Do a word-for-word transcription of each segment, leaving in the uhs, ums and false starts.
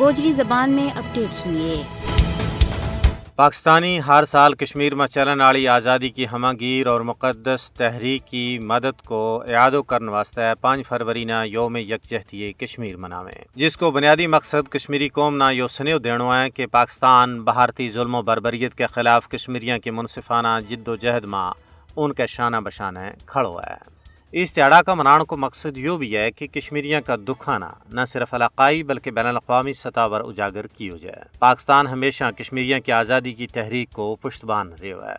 گوجری زبان میں اپڈیٹ سنیے۔ پاکستانی ہر سال کشمیر ما چلن آڑی آزادی کی ہمہ گیر اور مقدس تحریک کی مدد کو اعادو کرن واسطے پانچ فروری نا یوم یکجہتی کشمیر مناویں، جس کو بنیادی مقصد کشمیری قوم نا یوہ سنیو دینو ہے کہ پاکستان بھارتی ظلم و بربریت کے خلاف کشمیریاں کی منصفانہ جدوجہد ما ان کے شانہ بشانہ کھڑو ہے۔ اس تیاڑا کا منان کو مقصد یوہ بھی ہے کہ کشمیریاں کا دکھانا نہ صرف علاقائی بلکہ بین الاقوامی سطح پر اجاگر کیو جائے۔ پاکستان ہمیشہ کشمیریاں کی آزادی کی تحریک کو پشتبان رہیو ہے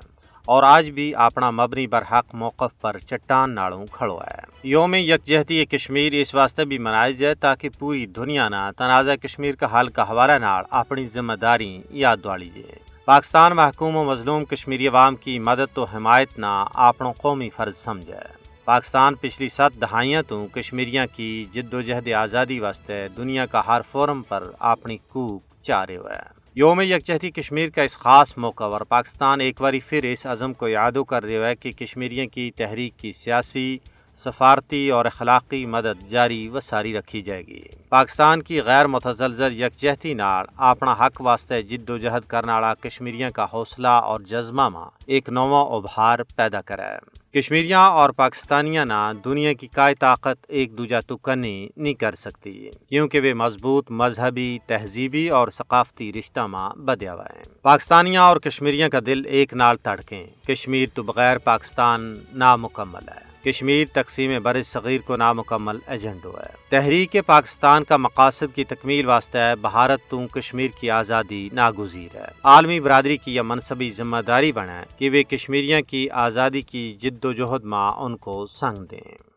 اور آج بھی اپنا مبنی برحق موقف پر چٹان ناڑوں کھڑو ہے۔ یوم یکجہتی کشمیر اس واسطے بھی منائی جائے تاکہ پوری دنیا نا تنازعہ کشمیر کا حل کا حوالہ ناڑ اپنی ذمہ داری یاد دواڑی جائے۔ پاکستان محکوم و مظلوم کشمیری عوام کی مدد و حمایت نا اپنو قومی فرض سمجھے۔ پاکستان پچھلی ست دہائیاں توں کشمیریاں کی جدوجہد آزادی واسطے دنیا کا ہر فورم پر اپنی کوک چاہ رہیو ہے۔ یوم یکجہتی کشمیر کا اس خاص موقع پر پاکستان ایک واری پھر اس عزم کو اعادو کر رہیو ہے کہ کشمیریاں کی تحریک کی سیاسی، سفارتی اور اخلاقی مدد جاری و ساری رکھی جائے گی۔ پاکستان کی غیر متزلزل یکجہتی ناڑ اپنا حق واسطے جدوجہد کرناڑا کشمیریاں کا حوصلہ اور جذبہ ما ایک نواں ابھار پیدا کرے۔ کشمیریاں اور پاکستانیاں نا دنیا کی کائے طاقت ایک دوجہ تو کنی نہیں کر سکتی، کیونکہ ویہ مضبوط مذہبی، تہذیبی اور ثقافتی رشتہ ما بدھیا ہوا ہیں۔ پاکستانیاں اور کشمیریاں کا دل ایک نال تڑکیں۔ کشمیر تو بغیر پاکستان نامکمل ہے۔ کشمیر تقسیم برصغیر کو نامکمل ایجنڈو ہے۔ تحریک پاکستان کا مقاصد کی تکمیل واسطے بھارت توں کشمیر کی آزادی ناگزیر ہے۔ عالمی برادری کی یہ منصبی ذمہ داری بنے کہ ویہ کشمیریاں کی آزادی کی جدوجہد ما ان کو سنگ دیں۔